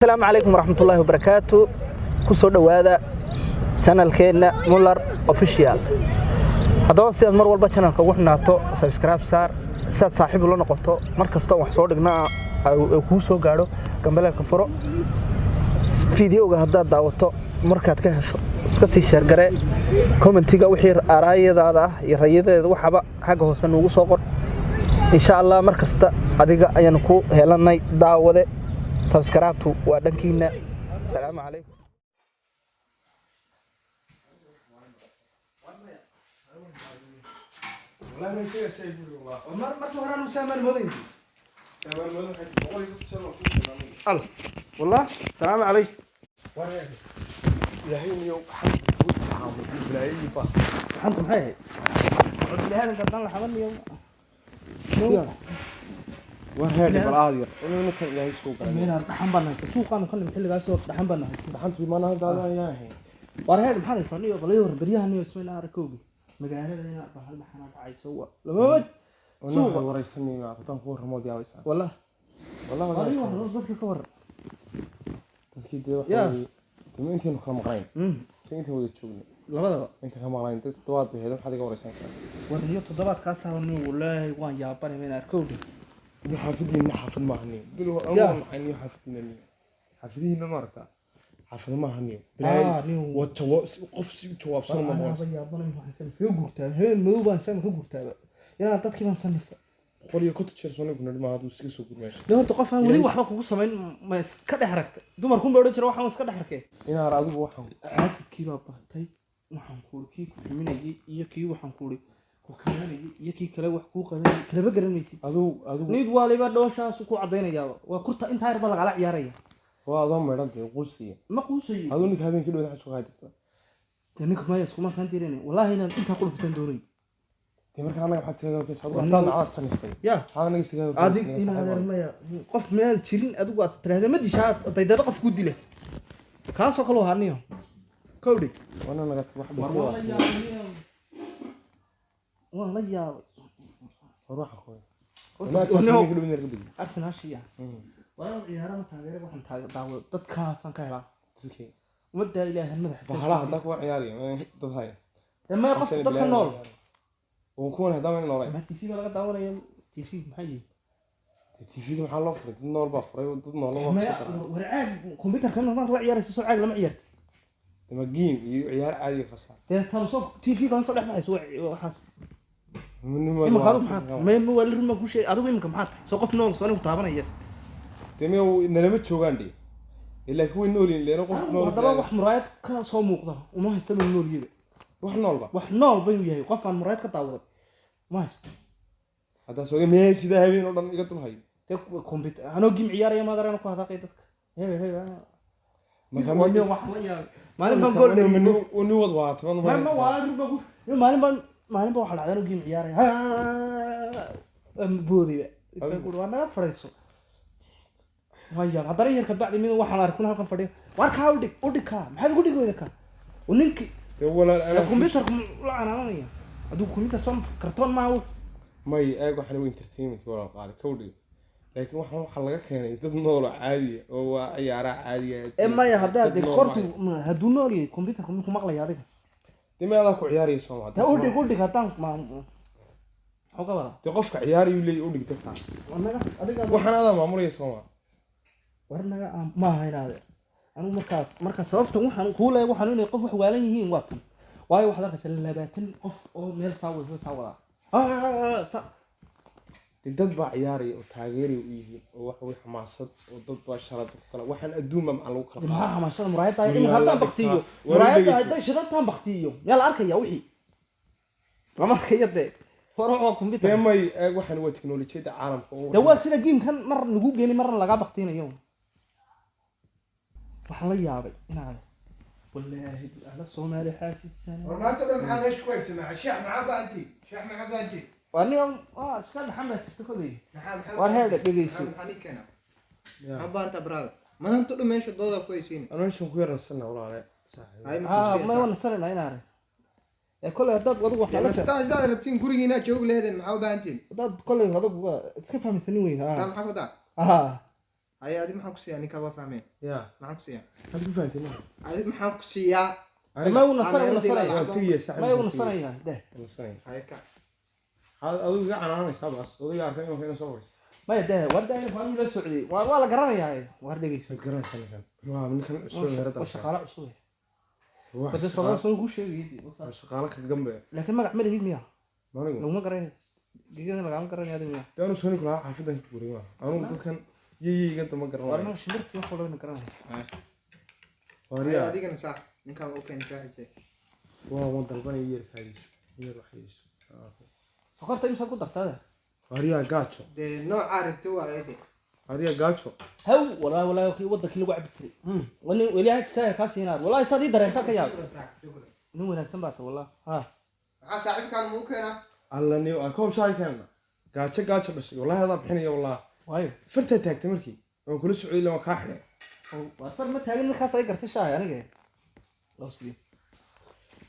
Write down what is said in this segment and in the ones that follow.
Asalaamu calaykum waraxmatullaahi wabarakaatu. Ku soo dhowaada channelkeenna Muller Official. Haddaba sidaad mar walba channelka ugu xunaato, subscribe saar, sidaad saaxiib ula noqoto. Mar kasta wax soo dhignaa kuu soo gaadho, gambaleelka furo. Fideoga haddaad daawato, markaad ka hesho iska sii share garee. Commentiga wixii araayadaada ah iyo rayadeeda waxaba xagga hoose nuugu soo qor, insha Allah. Mar kasta adiga ayaanu ku helanay. Daawade, subscribe-tu waa dhankiina. Asalaamu calaykum. Marka hore anu saamaan moodayn al wallah. Salaamu calaykum. Xantu maxay ahayd? Bini aadamka haddaan la xamanayo. Meenaan dhaxan baan haysa, suuqaanu ka nimi xilligaasoo dhaxan baan haysa. War heer, maxaad haysaa niyo? Balayo war beryahan niyo ismayna arakowgi magaalada inaa bahal dhaxanaa dhacayso lamama suuqa wallah. Adiga wax dadka ka waran. Ya. Intaynu kala maqnayn, intaan wada joognay. Labadaba. Inta ka maqnayn dad toddobaad bay ahayd. Waxaad iga wareysanaysaa? War niyo, toddobaadkaasaa niyo, wallaahi waan yaabanay meen arkowgi. Iyo xaafadiina xaafad maaha niyo. Ya. Niyo xaafadiina, niyo xaafadihiina ma aragtaa? Xaafad maaha niyo. Ah, niyo. Waa jawaab qof si u jawaabsan ma Anaaba maqlaysa. Yaabanay, waxaan iskaga guurtaa habeen madow baan sama ka guurtaaba inaan dadkii baan sanifay. 150 jeer soo ninku nidhi hadduu iskaga soo gurmayso. De horta qof aan weli waxba kugu samayn ma iska dhex aragtay? Dumarkun baa odhan jira waxaan iska dhex arkay. Inaar adigu waxaan Xaasidkii baa baatay. Waxaan kuuri kii ku xuminayay iyo kii waxaan kuuri ku khiyaanayay iyo kii kale wax kuu qabanayay kalama garan maysid. Adigu Nid waliba dhooshaasu ku caddaynayaaba waa kurta intaa yar baa lagala ciyaaraya. Waa adoo meedhan dee quusiya. Ma quusayo. Adigu ninka habeenkii dhow waxaad isku haydirtaa. Dee ninka maya iskuma kaan jirin, wallaahi inaan intaa ku dhuftaan doonay. Dee marka annaga waxaad iskaga horkaysaa adigu haddaad nacdaad saniftay. Ya. Maxaad anaga iskaga Adig horkaysaa? inaadeer maya, qof meel jirin adigu aad tiraahda ma dishaa daydeeda qof kuu dila kaasoo kale ahaa niyo kowdhi. Wana naga wax War dhintay. waan la yaabay, waan la yaabay. War waxa ku Horta, ninka dhow inaad ka badiyo. Arsenal shiya waa ciyaaraha taageere, waxaan daawo dadkaasaan ka helaa. Dadkii Ummadda ilaahay madaxa. Bahalaha haddaa kuwa ciyaaraya dad haya. Dee maya, qof dadka nool. Oo kuwan haddaa mayna noolayn. Ma TV baa laga daawanaya? TV maxay yihiin? TV-ga maxaa loo furay? Dad nool baa furay, dad nool waa Maya kusoo daraa. War caag computerka maanta la ciyaaraysa soo caag lama ciyaarti. Dama game iyo ciyaar caadiga kala saar. Dee tan soo TV kan soo dhex baxayso waxaas. Imika adigu maxaa tahay? Maya, ma waa la run baan kuu sheegay. Adigu imika maxaa tahay? Soo qof nool soo anigu taabanaya. Dee miya nalama joogaan dhe, laakiin way nool yihiin leena qof nool. Haddaba wax muraayad ka soo muuqda uma haysta inuu nool yahay. Wax noolba. Wax nool baynu yahay, qof aan muraayad ka daawaday ma haysto. Haddaa soo miyay sidaa habeen oo dhan iga dul hayo. Dee computer anoo game ciyaaraya maad aragna ku hadaaqay dadka hebel hebel. Marka Waa nin wax la yaabay. Maalin baan gool dhaliyay. Ni wad waatay. Ma waa run baan ku maalin baan waxaa dhacday anoo game ciyaaraya boodayba intaan ku waa naga fadhiiso. Waan yaab haddana yar ka bacdi mid waxaan arkay halkan fadhiyo. War kaa u dhig, u dhig kaa, maxaad ugu dhigi weyda kaa oo ninkii Dee walaal anaa computerku la canaananaya. Hadduu computer soo kartoon maaha wuxuu. May eeg, waxaan waa entertainment walaal qaali ka udhigo, laakiin waxaan waxaa laga keenay dad nool oo caadiya oo waa ciyaaraha caadiga. Ee maya, haddaa Dad dee nool kortu maaha. Hadduu nool yahay computerku minku maqlaya adiga. Dee may adaa ku ciyaaraya sooma? Dee u dhig, u dhig haddaan ma muxuu ka wadaa? Dee qofka ciyaarayuu leeyahy u dhig dadka. Naga adiga. Waxaan adaa maamulaya sooma? War naga aan ma aha inaade anigu markaas marka sababtan waxaan kuu leeyahay waxaan inay qof wax waalan yihiin waa tan, waayo waxaad arkaysaa 20 qof oo meel saa wada saa wadaa. Dee dad baa ciyaaraya oo taageeraya u yihiin oo waxa wey xamaasad oo dad baa sharada ku kala waxaan adduun baa macaa lagu kala Maxaa qaadaa. Xamaashada muraayadda Guryaha imika haddaan la baktiyo dhigtaa. War muraayadda dhegeyso. Hadday shidantaan baktiyo miyaa la arkaya? Wixii lama arkaya. Dee hore waa computer. Dee may eeg, waxaan waa teknolojiyadda caalamka oo Dee waa sida gamekan mar lagu geeni marna lagaa baktinayo. Waxaan la yaabay inaad wallaahi ala Soomaali xaasidsan. War maanta dhan maxaa meesha ku haysamaa? Shax maxaa baanti? Shax maxaa baanti? Waa nin waa iska dhaxan baa jirta koley. Maxaa War heerka dhegeyso. Maxaa nin keena? Maxaa baanta brother? Maanta dhan meesha dooda ku haysiin. Anuu meeshan ku yarnasanna walaale saaxiib. Ay Ah, maxaa ma wana sanayna inaare ee koley haddaad adigu wax nala Nastaa hadaad rabtiin guriga inaad joogi leedeen maxaa u baahantiin? Haddaad koley adigu waa iska fahmaysanin weyn. Saa Ah maxaa ku daa? Ah. Haye, adi maxaan ku siiyaa? Ninkaa waa fahmeen. Ya. Maxaan ku siiyaa? Maxaad ku fahantay ninka? Adi maxaan ku siiyaa? Ma uu nasanaya, uu nasanaya. Waan tegaya saaxiib. Ma uu nasanaya deh. Nasanaya. Haye, kac. Maxaad adigu iga canaanaysaa? Baas odayga arkay imanka inuu soo fadhiisto. Maya deh, war deh, waa la socday, waa la garanayaa. War dhegeyso. Waad garanaysaa ninkan, waa ninkan cusub meherada. Waa shaqaale cusub. Waa bade shaqaale. Soo soo kuu sheegay. Waa shaqaale ka gambe. Laakiin magac ma lihid miya? Manigu. Laguma garanayo, gegada lagama garanayo adiga miya? Dee anu soo ninku lahaa xaafadan ka guuray maaha, anugu dadkan yayeygan dama War garanayo. anaga shimbirtii wax walba garanaya. Haye. Waaryaa. Adigana saax, ninkaan u keen shaaxiise. Waa waan dalbanaya, yeerkaadiisu yeer waxaydiisu. Sokorta imsaad ku dartaada? Waaryaa gaajo. Dee noocaa rabti waaye de. Waaryaa gaajo. Haw, walaahi walaahi, kii wadankii lagu cabi jiray wani weli hajisaaya kaa siinaad. Walaahi saad ii dareentaa ka yaab. Shukran saax, shukran. Nin wanaagsan baa ta wallah ha. Maxaa saaxiibkaan muu keenaa? Alla ni koob shaay keenna, gaajo gaajo dhashay wallahi, adaa bixinaya wallahi. Waayo? Fartaa taagtay markii waan kula socday ilaa waan kaa xidhay. Waa far ma taagin markaas ay gartay shaahay aniga loo sidii.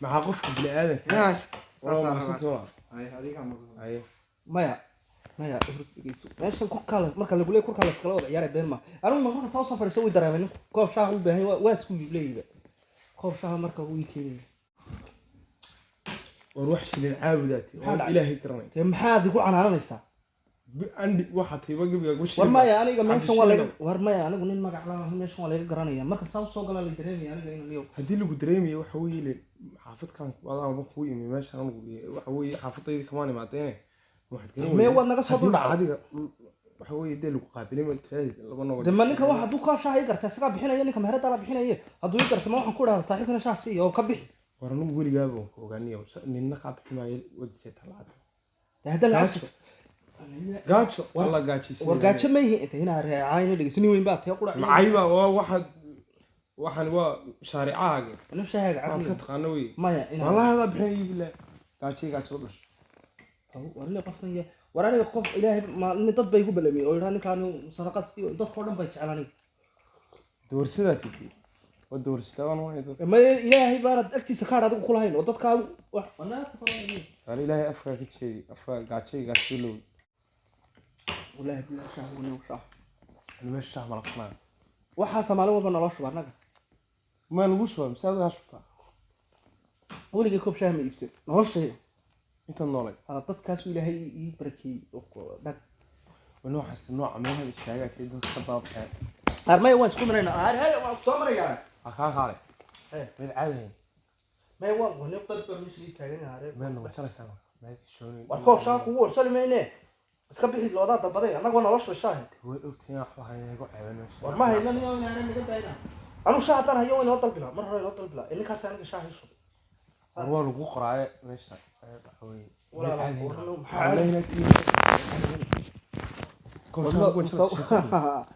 Maxaa qofka bini'aadanka Minaash. waa Saasaa mahadsantahay rabaa. walaal. Haye, adigaa mudan. Haye. Maya maya, hurd dhegeyso, meeshan kurkaa marka lagu leeyahay kurkaa la iskala wada ciyaaray been ma. Anigu marka saa usoo fadhiiso way dareemay ninku koob shaaha u baahan yahay, waa isku leeyiba koob shaaha marka uu ii keenaya. War wax shilin caabudaati Maxaa oo dhacay? Ilaahay garanay. Dee maxaad igu canaananaysaa? Andi waxa tiiba gebiga War maya, aniga meeshan waa laga, war maya, anigu nin magac la meeshan waa laga garanaya. Marka saa usoo galaa la dareemaya aniga inaan iyo Haddii lagu dareemayo waxa weeye le xaafadkan adaanba kuu imi meeshan, anigu waxa weeye xaafadaydi kamaan imaadeene, waxaad garan Mee waad naga soo Haddii dul dhacday. Adiga waxa weeye dee lagu qaabilay ma tiraahdi laba noqon. De ma ninka wax hadduu koob shaaha ii garta isagaa bixinaya, ninka meherada la bixinaya hadduu ii garta, ma waxaan ku idhahdaa saaxiibkana shaah siiya oo ka bixi? War anigu weligaaba waan ku ogaaniya, ninna kaa bixi maayo, wadiseeta lacagta. De hadda lacag Gaajo. Gaajo alla gaajaysan. War gaajo ma yihi inta inaa reecayna dhegeyso, nin weyn baa tee qurac. Macayba waa waxaad, waxaan waa shaaricahaagi. Anu shaahaaga waxaad iska cabni. Taqaano wey. Maya inaa Wallahi adaa bixinaya bilaah, gaajo gaajo dhashay. War nin qofkan ya, war aniga qof ilaahay ma nin dad bay igu balamiyey oo yidhaa ninkaan sadaqad sii, dadkoo dhan bay jecel aniga. Doorsidaa titi waa doorsitaa waan waay dadka. Ma ilaahay baanad agtiisa kaadh adigu kulahayn oo dadkaa wax wanaagta koran. Waana ilaahay afkaa ka jeedi afkaa, gaajo gaajo low. Wallaahi billahi shaah wani shaah. Ani meesha shaah mala qabnaa. Waxaa maalin walba naloo shuba annaga. Ma lagu shubaa mise adigaa shubtaa? Weligay koob shaah ma iibsan noloshayda. Intaad noolay. Haa, dadkaasuu ilaahay ii barakeeyey oo dhag. Waa noocaas nooca meelaha istaagaa kee dadka ka daabaxeen. Qaar maya, waan isku maraynaa. Har har, waan soo marayaa. Ha kaa qaale. Eh. Mid caadi ahayn. Maya, waan wani dad baa meesha ii taagan yahay. Meel nagu jaraysaa marka meel xishoonay. War koob shaah kugu warsali mayne, iska bixi loodaa dambaday, annaga waa nolosha shaah. Way ogtahay wax waxaan igu ceeban meesha. War ma haynan iyo inaan naga daayna. Anu shaah haddaan hayo waa inoo dalbilaa, mar hore inoo dalbilaa, ninkaas aniga shaah ii shubay. War waa lagu qoraaye meesha. Waxa weeye Walaal, meel caadi ahayn. war no, maxaa Wallahi inaad tihiin. Koob shaah ugu jaraysaa.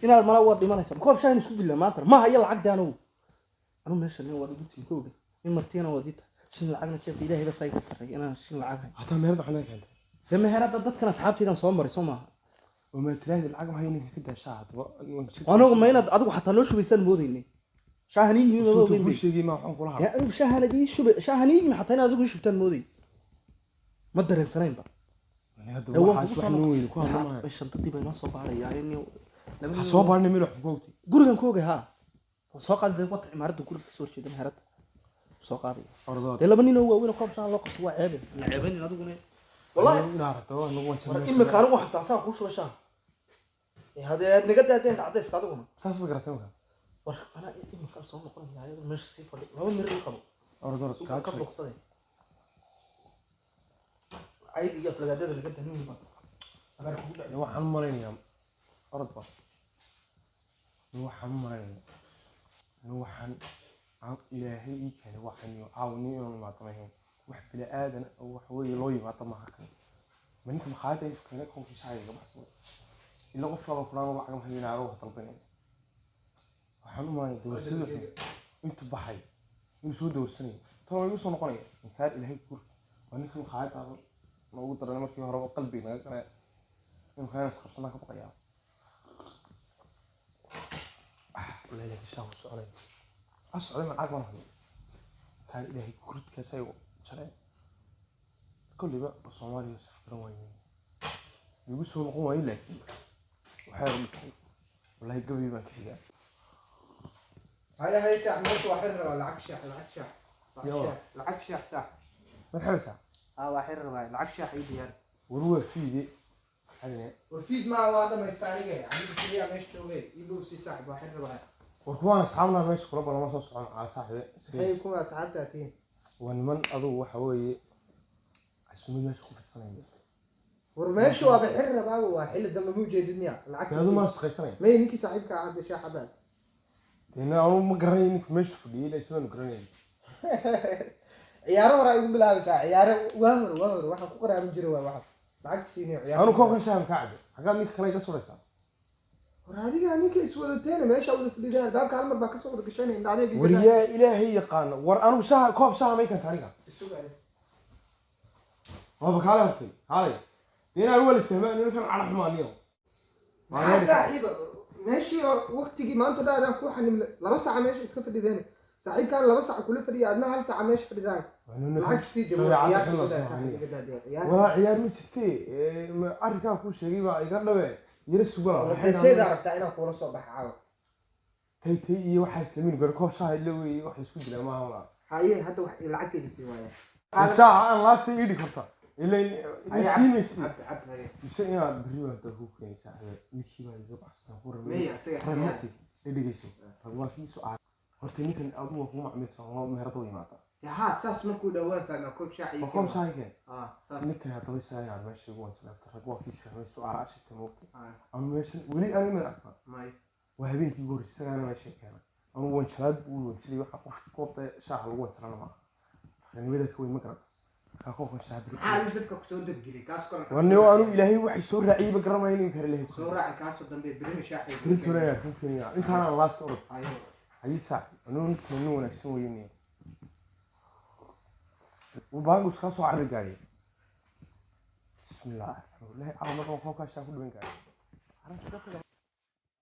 Inaad mala waad dhimanaysa koob shaah in isku dila maanta ma hayo lacagda. Anugu anu meesha nin waad igu tihin kowdha, nin martiyana waad ii tahay, shin lacagna jeebka ilaahay bas ay ka sarreey inaan shin lacag hayo. Hataa meherada waxaa naga keentay. Dee meherada dadkan asxaabtaydan soo maray soo maaha? Oo ma tiraahdi lacag maxay ninka ka daa shaah haddaba. Anagu ma inaad adigu xataa noo shubaysaan moodaynay shaahan ii yimi maba Sunta ogeyn kuu bay. Sheegay ma waxaan kula Dee hadlay. anigu shaahan ii shubay, shaahan ii yimi xataa inaad adigu ii shubtaan mooday, ma dareensanaynba. Hadda Dee waan waxaas kugu wax soo nin weyn ku hadla maayo. Meeshan dadii baa inoo soo baarayaa in Ha soo baarnay meel wax ku ogtay. Gurigan ku ogay haa, waan soo qaaday wata cimaaradda guriga kasoo horjeeda meherada soo qaaday. Ordood. Dee laba nin oo waaweyn oo koob shaah loo qabso waa ceebe na ceebaynin adiguna wallahi. Inaa rabto waa nagu wanjan War meesha. imika anigu waxaan saasaan kuu shuba shaaha. Ee haddee aad naga daadeen cadayska adiguna. Saasaad garatay marka. War anaa iminkaan soo noqonaya, ayadoo meesha sii fadhi laba mir ii qabo. Ordood Suuqa ka gaajo. bogsaday caydi iyo aflagaadada laga danin baa abaar kugu dhacay. Waxaan u malaynayaa orod ba. Waxaan u malaynayaa waxaan aan ilaahay ii keenay waxaan iyo caawini inuu imaado ma ahayn wax bini aadan oo wax weeye loo yimaado maaha kan ma ninka makhaayadda ay keenay koobkii shaahiga iga baxsaday ila qof laba kulaan lacag ma haynaaro wax dalbanaya. Waxaan u malaynayaa dowladsadu intuu baxay inuu soo dowrsanayo tan waa igu soo noqonaya inkaar ilaahay guur waa ninka makhaayaddaada noogu daray markii horeba qalbiga naga galay inuu kaana isqabsanaa ka baqayaa. Wallahi laakiin shaahu soconaya ha socday ma lacag baan hayo kaan ilaahay kuridkaas ay jareen kolliba Soomaaliya saf garan waaye igu soo noqon waaye laakiin Waxay u dhigtay wallahi gabi baan ka xigaa. Haya hay saax, meesha waa xir rabaa. Lacag shaax, lacag shaax, lacag Yawa. shaax, lacag shaax saax. Maad xiraysaa? Haa, waa xir rabaa, lacag shaax ii diyaar. War waa fiide xadine. War fiid maa, waa dhamaysta aniga, aniga keliya meesha joogay. Ii boobsi saaxib, waa xir rabaa. War kuwaan asxaabnaa meesha kula balama soo socon caa saaxibe. Maxay kuwa asxaabtaa tihiin? Waa niman adugu waxa weeye casuumad meesha ku fidsanaya. War meesha waaba xir rabaaba, waa xilli dambe, ma ujeedid miya? Dee adu maa Lacagta shaqaysanaya. May ninkii saaxiibka ah hadda shaaxa baa. Dee anu ma garanayo ninku meesha fadhiyay, ilaa ismaanu garanayay. Ciyaaro hore ay ugu bilaabaysaa, ciyaaro waa hore, waa hore waxaan ku qaraaban jiray, waa waxaas lacagta siinayo ciyaaro. Anu koobkan shaaha kaa cabe, xaggaad ninka kale iga suraysaa? War adiga ninka iswadateena meesha wada fadhidaan, albaabka hal mar baa kasoo wada gashanay, indha adeeg. War yaa ilaahay yaqaana, war anu shaha koob shaha may kanta aniga. Isugaale. Waaba kaale hortay kaalay, dee inaan wala fahmaa ninkan cala xumaaniyo. Maxaa saaxiiba meeshii oo waqtigii maanta dhan adaan ku xanimna 2 saaca meesha iska fadhideen, saaxiibkaan 2 saac kula fadhiya, adna 1 saaca meesha fadhidaay. Lacag sii jabo, ciyaarta gudaa saaxiib, iga daadiya ciyaar. Walaa ciyaar ma jirte, arrinkaa kuu sheegay baa iga dhabe, yara sugala. Taytayda rabtaa inaan kuula soo baxa caawa? Taytay iyo waxaa islamin gar koob shaaha ila weeye, wax laisku dilaa maaha walaa. Haye, hadda wax lacagtayda sii waaya. Shaaha aan laasta idhi horta ila siimaysi. Cab cab, haye. Mise inaad berri baa hadda kuu keenaysaa, ninkii baa iga baxsan ku rabay. Maya, isaga. Rag horti dhegeyso, rag waa kiisu aar horta ninkan adigu waa kugu macmiilsan oo meherada u yimaada. Haa, saas markuu dhawaan fahmaa koob shaax iyo waa koob shaaha keen. Ah, saas. Ninkan haddaba isaga meesha ugu wanjalaabta, rag waa kiis fahmay su aara ashigta moogta. Ah. Ama meeshan weli aan imad arkaa. May. Waa habeenkii ugu horreysay isagaana meesha keenay, anu wanjalaad buu wanjalay, waxa qof koobta shaaha lagu wanjalana maaha, ragnimada ka weyn ma garan markaa koobkan shaaha beri. Maxaa adiga dadka kusoo dabgelay kaas kale? Wani anu ilaahay waxay soo raaciyey ba garanaya inuu kare lehay. Soo raaci kaasoo dambe berina shaax iyo Rintoonaya rintoonaya intaanaan laasta orod. Haye. Hayi saac, anuu ninkan nin wanaagsan weynaya baangu iskaa soo carari gaadhay. Bismillaah, wallahi caawa markaan koobkaa shaaha ku dhiban gaadhay.